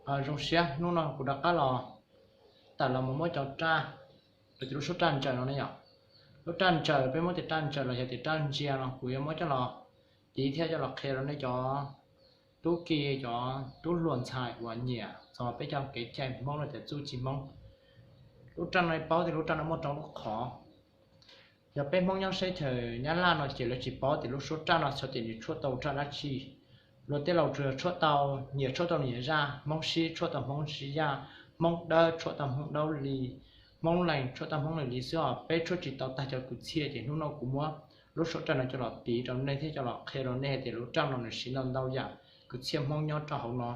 Zoo siab hnub no kuv rov qab los tawm los mus muab cov raj, los tias lub suab raj ntsaws no ne yom. Lub raj ntsaws peb muab tias raj ntsaws los yog tias raj ntsia no kuv yuav muab coj los piv thiab coj los qhia rau nej cov tub ki, cov tub hluas ntxhais uas nyiam txog peb cov kev cai Hmoob los tias txuj ci Hmoob. Lub raj no paub tias lub raj no muaj rau lub qhov. Yog peb Hmoob nyob seb chaws Nyab Laj no ces lawv tsis paub tias lub suab raj no xyov tias nws tshuab tau raj dab tsi. Luag tej laus tsuas tshuab tau, nyiam tshuab tau nyiam zaj Hmoob sib tshuab tau Hmoob sib zaj, Hmoob dawb tshuab tau Hmoob dawb li, Hmoob lees tshuab tau Hmoob lees li xwb os. Peb tshuab tsis tau tag cov kwv txhiaj ces hnub no kuv muab lub suab raj no coj los piv rau nej thiab coj los qhia rau nej hais tias lub raj no nws siv ntau ntau yam kwv txhiaj Hmoob nyob rau hauv no.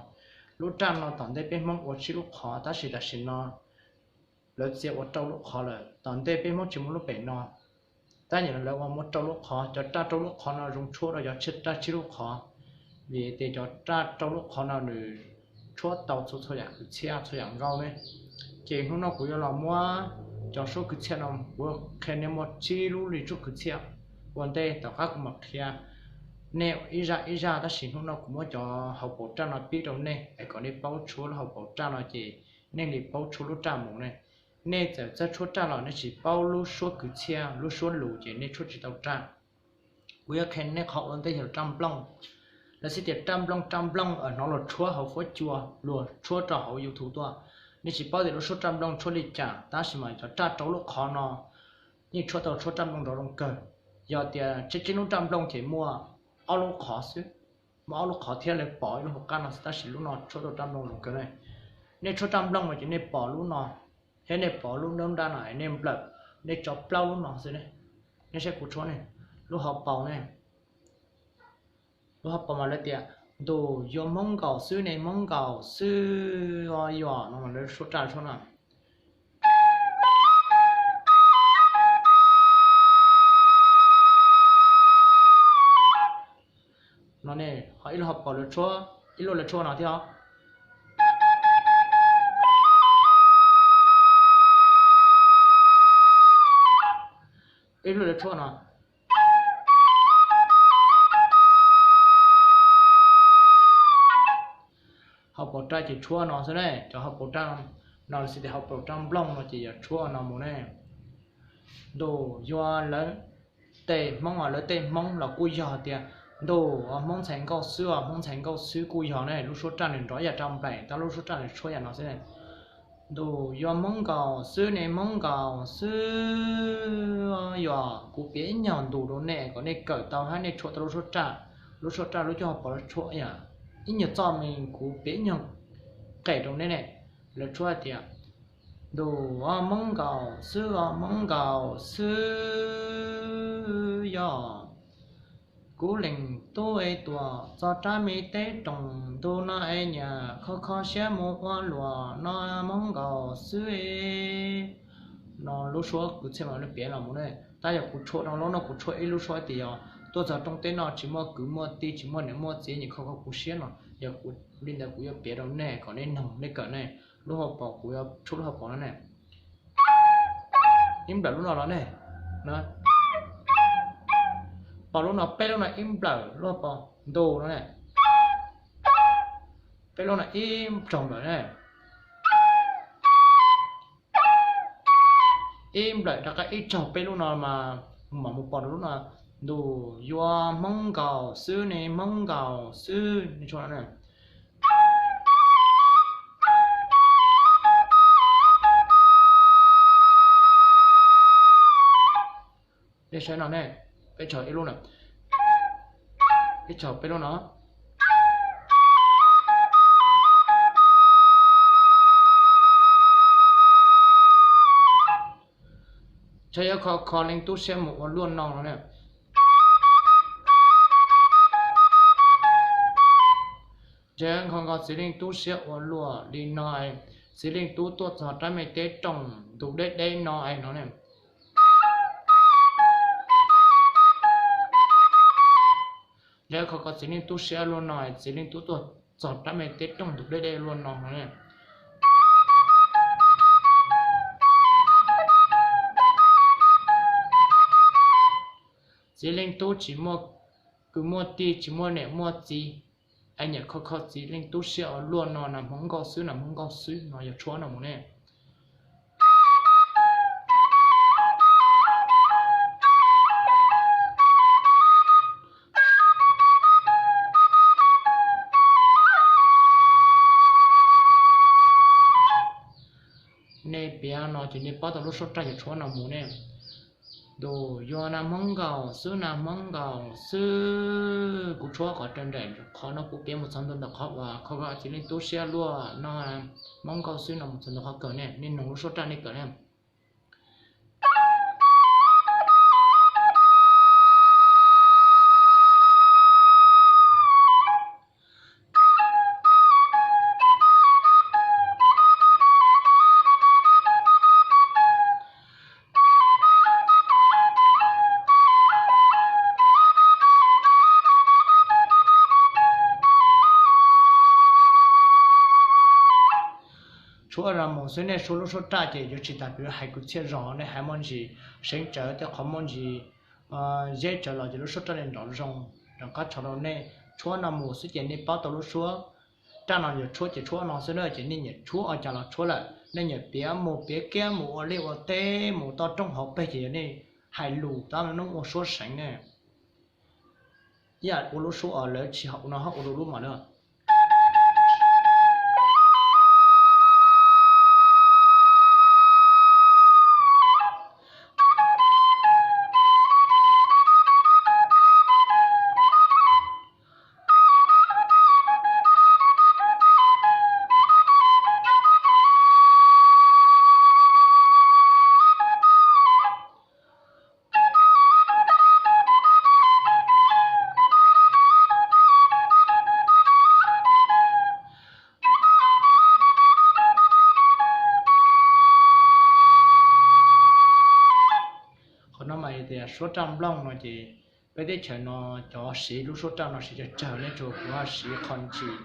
Lub raj no tom ntej peb Hmoob ua tsib lub qhov tab sis tam sim no lawv txia ua rau lub qhov lawm. Tom ntej peb Hmoob tsis muaj lub pem no, tab sis lawv ua muaj rau lub qhov. Cov raj rau lub qhov no zoo tshuab rau cov raj tsib lub qhov, vim tias cov raj rau lub qhov no nws tshuab tau txhua txhua yam kwv txhiaj txhua yam nkauj ne. Ces hnub no kuv yuav los muab cov suab kwv txhiaj no, kuv qhia nej muaj tsib lub li suab kwv txhiaj. Ua ntej tom qab kuv mam qhia nej ib zaj ib zaj tab sis hnub no kuv muab cov hauv paus raj no pib rau nej es kom nej paub tshuab lub hauv paus raj no ces nej li paub tshuab lub raj mus ne. Nej txawm txawj tshuab raj los nej tsis paub lub suab kwv txhiaj lub suab lus ces nej tshuab tsis tau raj. Kuv yuav qhia nej qhov ua ntej yog raj nplooj. Lawv xib tias raj nplooj, raj nplooj hnov luag tshuab hauv fuab cua, luag tshuab rau hauv YouTube tuaj. Nej tsis paub tias lub suab raj nplooj tshuab li cas tab sis mas cov raj rau lub qhov no yeej tshuab tau tshuab raj nplooj nrov zoo kawg. Yog tias tsib tsib lub raj nplooj ces muaj ob lub qhov xwb, muaj ob lub qhov thiab lawv pom ib lub hauv qab no xwb tab sis lub no tshuab tau raj nplooj zoo kawg ne. Nej tshuab raj nplooj no ces nej pom lub no thiab nej pom lub nrab nrab no, nej nplawm, nej tso plaub lub no xwb ne. Nej saib kuv tshuab ne, lub hauv paus ne, lub hauv paus mas lawv tias ntuj yuav Hmoob nkaus xwb ne, Hmoob nkaus xwb os, yuav no mas lawv suab raj tshuab no no ne. Ho ib lub hauv paus lawv tshuab, ib lub lawv tshuab no thiab os. Ib lub lawv tshuab no. Hauv paus raj ces tshuab no xwb ne, cov hauv paus raj no lawv xib tias hauv paus raj nplooj no ces yog tshuab no mus ne. Ntuj yuav lawv tej Hmoob os, lawv tej Hmoob los kuj yog tias ntuj Hmoob ntxhais nkauj xwb os, Hmoob ntxhais nkauj xwb kuj yog ne. Lub suab raj nws nrov yam raj nplaim tab lub suab raj nws tshuab yam no xwb ne. Ntuj yuav Hmoob nkaus xwb ne, Hmoob nkaus xwb. Yog kuv piav ib nyuag ntus rau nej kom nej kawm tau hab nej tshuab tau lub suab raj. Lub suab raj lub cuaj hauv paus lawv tshuab ib nyuag txoj me, kuv piav ib nyuag qem rau nej ne. Lawv tshuab hais tias ntuj os Hmoob nkaus xwb os, Hmoob nkaus xwb. Yog kuv leej tub es tuaj txog rab me teb roog, ntu no es nyias kho kho siab mus ua luam no, Hmoob nkaus xwb. No lub suab kwv txhiaj mas lawv piav los mus ne. Tab yog kuv tshuab no, lub no kuv tshuab ib lub suab tias yog tuaj txog rooj teb no tsis muaj kwv muaj tij tsis muaj niam muaj txiv, nyias kho kho kuv siab no. Yog kuv li ntawd kuv yuav piav rau nej kom nej noog nej kawm ne. Lub hauv paus kuv yuav tshuab lub hauv paus no ne. Ib nplawm lub no los ne, paus lub no, peb lub no ib nplawm lub hauv paus ntu no ne. Peb lub no ib nplawm ne. Ib nplawm rov qab ib tsaug peb lub no mas mam mus pom rau lub no, ntuj yuav Hmoob nkaus xwb ne, Hmoob nkaus xwb ne. Nej saib no ne, peb tsaug ib lub na, ib tsaug peb lub no. Ntshai yuav kho kho leej tub siab mus ua luaj no no ne. Ntshai kho kho txiv leej tub siab ua luaj li no, txiv leej tub tuaj txog rab me teb rooj ntu deb deb no no ne. Ntshai kho kho txiv leej tub siab luaj no, txiv leej tub tuaj txog rab me teb rooj ntu deb deb luaj no no ne. Txiv leej tub tsis muaj kwv muaj tij, tsis muaj niam muaj txiv, Ai niam kho kho txiv leej tub siab ua luaj no, nag hmoov nkauj xwb, nag hmoov nkauj xwb no yog tshuab no mus ne. Nej piav no ces nej paub tau lub suab raj yog tshuab no mus ne. Ntuj, yog nag hmoov nkaus xwb, nag hmoov nkaus xwb. Kuv tshuab qhov raws nraim qhov no, kuv piav mus txog ntua ntawm qhov uas kho kho txiv leej tub siab luaj no, hmoov nkaus xwb no mus txog ntua qhov kawg ne, nej noog lub suab raj nej kawm ne. Tshuab no mus xwb, nej suav lub suab raj ces yuav tsis tas piv hais kwv txhiaj zog, nej hais muaj ntsis seev tsawv tej qhov muaj ntsis zeb tsawv los ces lub suab raj li nrov zoo rov qab tshov rau nej. Tshuab no mus xwb ces nej paub tau lub suab raj no yog tshuab ces tshuab no xwb na, ces nej nyiam tshuab ua cas los tshuab lawm, nej nyiam piav mus piav kiab mus ua liaj ua teb mus toj roob hauv pes ces yog nej hais lus tab hnub ua suab seev ne. Ib yam ua lub suab os, lawv tsis haum no ho ua lub lub mas na. Qhov no mas tias suab raj nplooj no ces peb teb chaws no cov siv lub suab raj no siv tsawg tsawg, nej tsuas kuv siv qho ntsis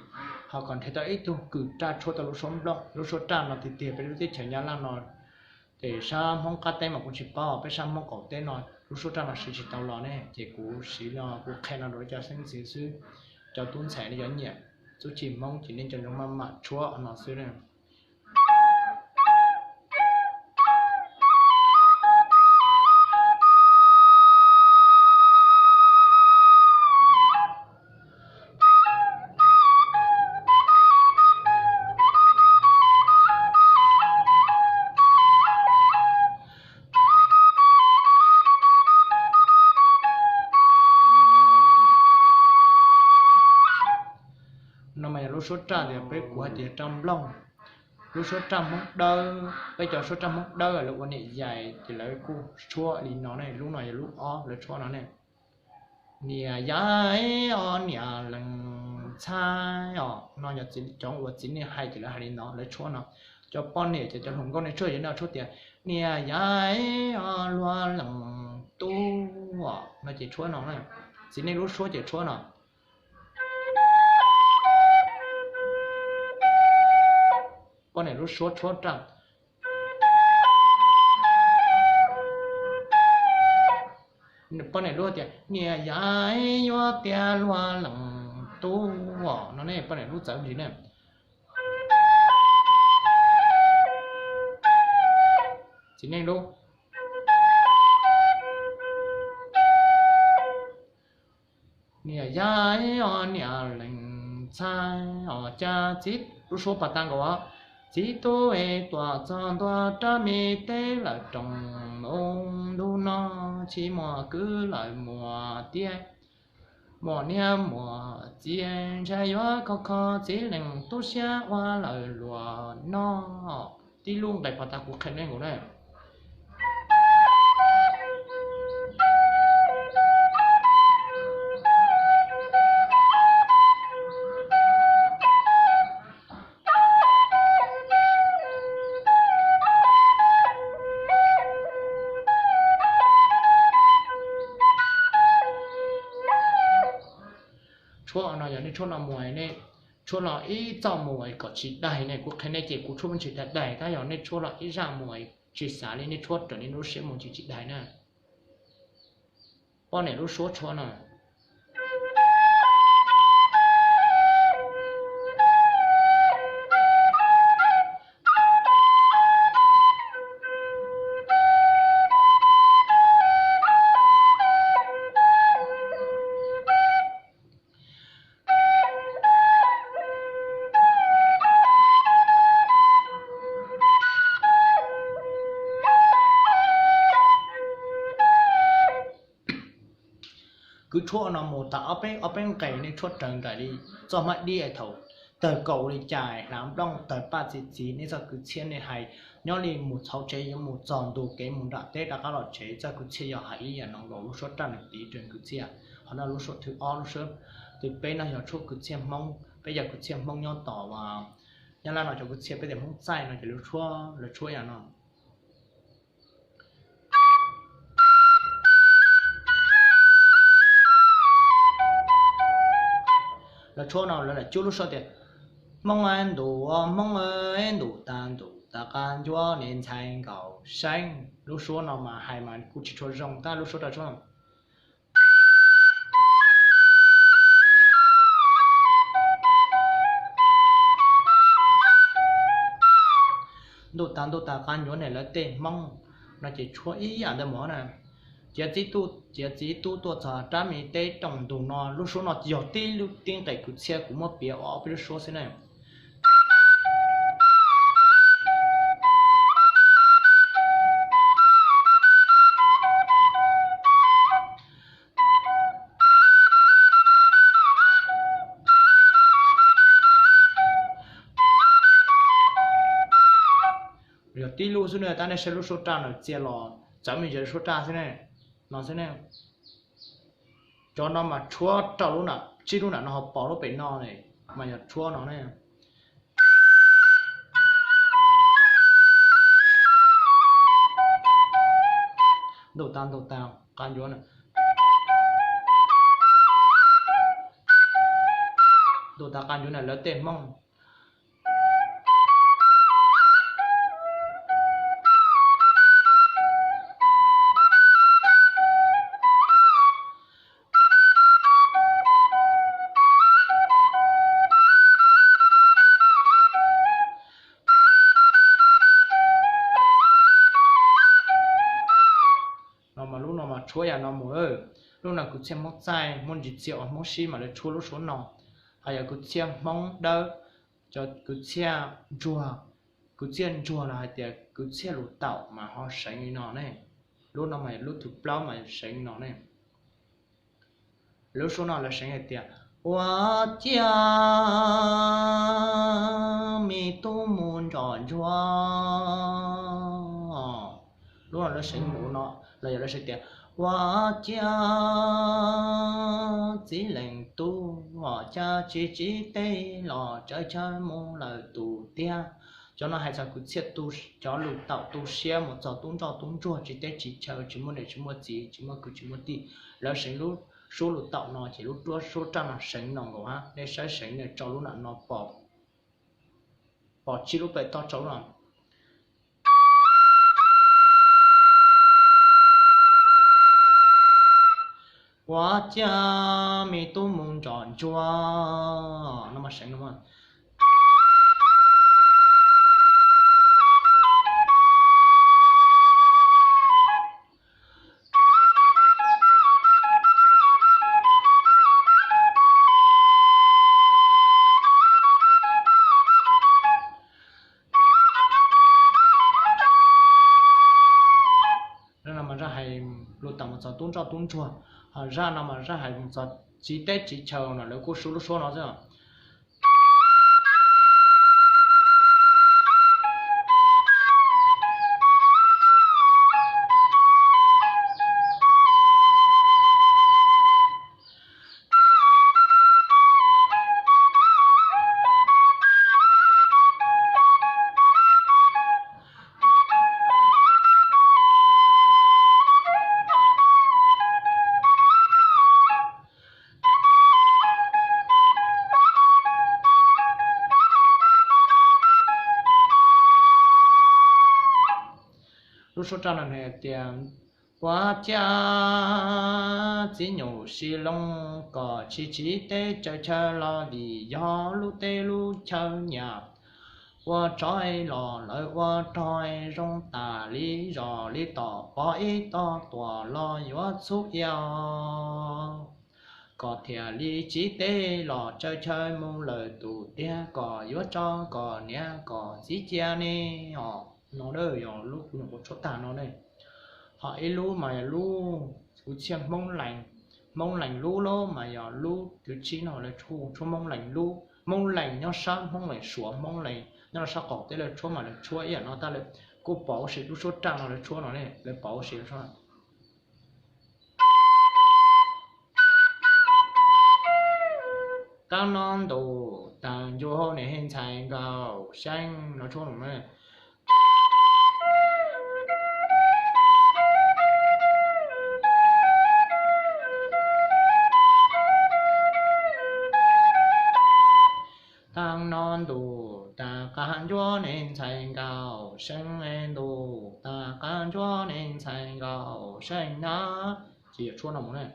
ho kom nrhiav tau ib tug kws raj tshuab tau lub suab nplooj, lub suab raj no tiag tiag peb lub teb chaws Nyab Laj no. Ces sab Hmoob qab teb mas kuv tsis paub, peb sab Hmoob qaum teb no lub suab raj no siv tsis tau los ne, ces kuv siv no kuv qhia no rau cov xeeb ntxwv xwb. Cov tub ntxhais nej cov nyiam txuj ci Hmoob ces nej nco ntsoov maj mam tshuab no xwb na. No mas yog lub suab raj tias peb kuv hais tias raj nplooj. Lub suab raj Hmoob Dawb, peb cov suab raj Hmoob Dawb lawv ua niam yais ces lawv kuj tshuab li no ne, lub no yog lub ob lawv tshuab no ne. Niam yais os niam lees ntxhais os, no yog cov uas txiv neej hais ces lawv hais li no, lawv tshuab no. Cov poj niam ces cov hluas nkauj nej tshuab ces nej tshuab tias niam yais os luag lees tub os no ces tshuab no na. Txiv neej lub suab ces tshuab no. Poj niam lub suab tshuab raj. Poj niam lub tias niam yais yuav tias luag lees tub os no ne, poj niam lub txawv ntsis ne. Txiv neej lub. Niam yais os niam lees ntxhais os cas txiv, lub suab pas tag nkaus, txiv tub es tuam txog ntua rab me teb lawm roos mus ntub no, tsis muaj kwv lawm muam tiag, muam niam muam txiv, ntshai yuav kho kho txiv lees tub siab ua lawm luag no. Tib lub nqes pas tag kuv qhia nej nkaus na. Tshuab no yog nej tshuab no mus, nej tshuab no ib txoj mus kom tsis daig ne, kuv qhia nej ces kuv tshuab me ntsis daig daig, tab yog nej tshuab no ib zaj mus tsis xav li, nej tshuab raws nej lub siab mus tsis tsis daig na. Poj niam lub suab tshuab no. tshuab no mus tas ob peb ob peb nqes, nej tshuab raws nraim li txoj hmab dib thaum tawg kaus li cas, hlav nplooj tawg paj txi txiv, nej txoj kwv txhiaj nej hais nyob li mus txhauv tsev yuav mus txog ntu kev mus nram teb rov qab los tsev, txoj kwv txhiaj yog hais ib yam no nkaus. Lub suab raj nws piv rau kwv txhiaj. Qhov no lub suab thib ob. Lub suab thib peb no yog tshuab kwv txhiaj Hmoob, peb yog kwv txhiaj Hmoob nyob tom Nyab Laj no, cov kwv txhiaj peb tias Hmoob txaij no ces lawv tshuab, lawv tshuab yam no. Lawv tshuab no lawv lam cub lub suab tias, Hmoob ntuj, Hmoob ntuj tas ntuj tas qab ncuav, niam ntxhais nkaus seeb. Lub suab no mas hais mas kuj tsis tshua zoo, tab lub suab raj tshuab no, Ntuj tas ntuj tas qab ncuav niam lawv tej Hmoob, no ces tshuab ib yam ntawd mus na. Ciav txiv tub, ciav txiv tub tuaj txog rab me teb rooj ntug no. Lub suab no yog tib lub tib nqes kwv txhiaj, kuv muab piav ua ob peb lub suab xwb ne. Yog tib lub xwb ne, tab nej saib lub suab raj no txia los txawv me ntsis suab raj xwb ne, no xwb ne. Cov no mas tshuab rau lub nram, tsib lub nram no ho pom lub pem no ne, mas yog tshuab no ne. Ntuj tas ntuj tas qab ncuav, ntuj tas qab ncuav na lawv tej Hmoob. No mas lub no mas tshuab yam no mus. Lub no kwv txhiaj Hmoob txaij, Hmoob ntsis txiaj uas Hmoob sib mas lawv tshuab lub suab no. Hos yog kwv txhiaj Hmoob dawb, cov kwv txhiaj ntsuag, kwv txhiaj ntsuag los hais tias kwv txhiaj lus taum mas ho seev li no ne. Lub no mas lub thib plaub mas seev li no ne. Lub suab no lawv seev hais tias, Ua ciav me tub mus ntsom ntsuag. Lub no lawv seev mus no, los yog lawv seev tias, Ua ciav txiv leej tub, ua cas tsis tsiv teb los tsaws chaw mus lawm tus tiag. Cov no hais txog kwv txhiaj tu, cov lus taum tu siab mus txog tub ntsoj tub ntsuag, tsiv teb tsiv chaw, tsis muaj niam tsis muaj txiv, tsis muaj kwv tsis muaj tij. Lawv seev lub suab lus taum no ces lub suab raj no seev no nkaus hab. Nej saib seev no tso lub nram no pom, pom tsib lub pem toj tso lub no. Ua ciav me tub mus ntsom ntsuag no mas seev no. Zaj no mas zaj hais lus taum mus txog tub ntsoj tub ntsuag, ho zaj no mas zaj hais mus txog tsiv teb tsiv chaw no lawv kuj suab lub suab no xwb. Lub suab raj no hais tias, Ua ciav txiv nyuj si loo, kom tsis tsiv teb tsaws chaw los vim yog lub teb lub chaw nyam. Ua tsov los lawv ua rog zoo tas li zos li tom pov ib tog tuam los yuav txhub ia. Kom thiaj li tsiv teb los tsaws chaw mus lawm tus tiag, kom yuav tso kom niam kom txiv cia ne os. No yog lub kuv nyuam qhuav tshuab tag no ne. Ho ib lub mas yog lub kwv txhiaj Hmoob Lees, Hmoob Lees lub los mas yog lub thib tsib no lawv hu tshuab Hmoob Lees lub. Hmoob Lees nyob sab Hmoob Lees Suav, Hmoob Lees nyob sab qaum teb lawv tshuab mas lawv tshuab ib yam no tab lawv kuj pom ua si lub suab raj no lawv tshuab no ne, lawv pom ua si lawv tshuab no. Taag no ntuj taag ncua hauv ntxhais nkaus seeb no tshuab no ne. Taag no ntuj taag qaag ncua ntxhais nkaus seeb, ntuj taag qaag ncua ntxhais nkaus seeb na. Ces yog tshuab no mus ne.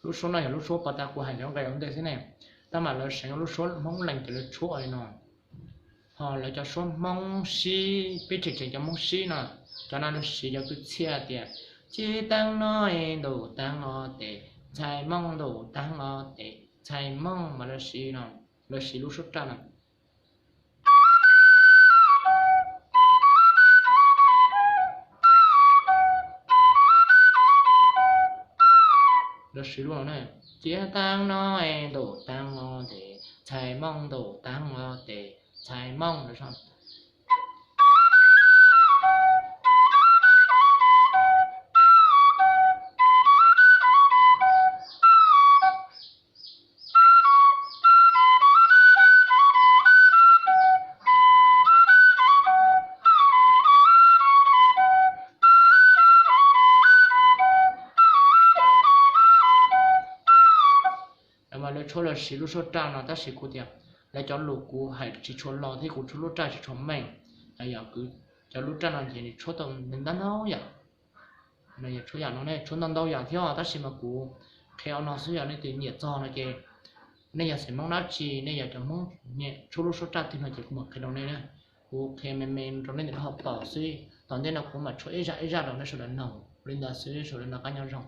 Lub suab no yog lub suab pas tas kuv hais cov nqe ua ntej xwb ne, tab mas lawv seev lub suab Hmoob Lees ces lawv tshuab li no. Ho lawv cov suab Hmoob sib, peb tseem tseem cov Hmoob sib no, cov no lawv siv cov kwv txhiaj tias, tsis taag no ntuj taag o tes, ntxhais Hmoob ntuj taag o tes, ntxhais Hmoob mas lawv siv no, lawv siv lub suab raj no. Lawv siv lub no ne, tsis taag no ntuj taag o tes, ntxhais Hmoob ntuj taag o tes, ntxhais Hmoob lawv Lawv mas lawv tshuab lawv siv lub suab raj no tab sis kuv tias lawv cov lus kuv hais tsis tshua lo thiab kuv tshuab lub raj tsis tshua meej. Yog kuv cov lub raj no ces nws tshuab tau ntau ntau yam. Yog tshuab yam no ne, tshuab ntau ntau yam thiab tab sis mas kuv qhia ua no xwb, yog leej twg nyiam txog no ces nej yog xeem Hmoob dab tsi, nej yog cov Hmoob nyiam tshuab lub suab raj twg no ces kuv mam qhia rau nej na. Kuv qhia me me rau nej ntawm lub hauv paus xwb, tom ntej no kuv mam tshuab ib zaj ib zaj rau nej sawv daws noog li ntawd xwb, sawv daws noj qab nyob zoo.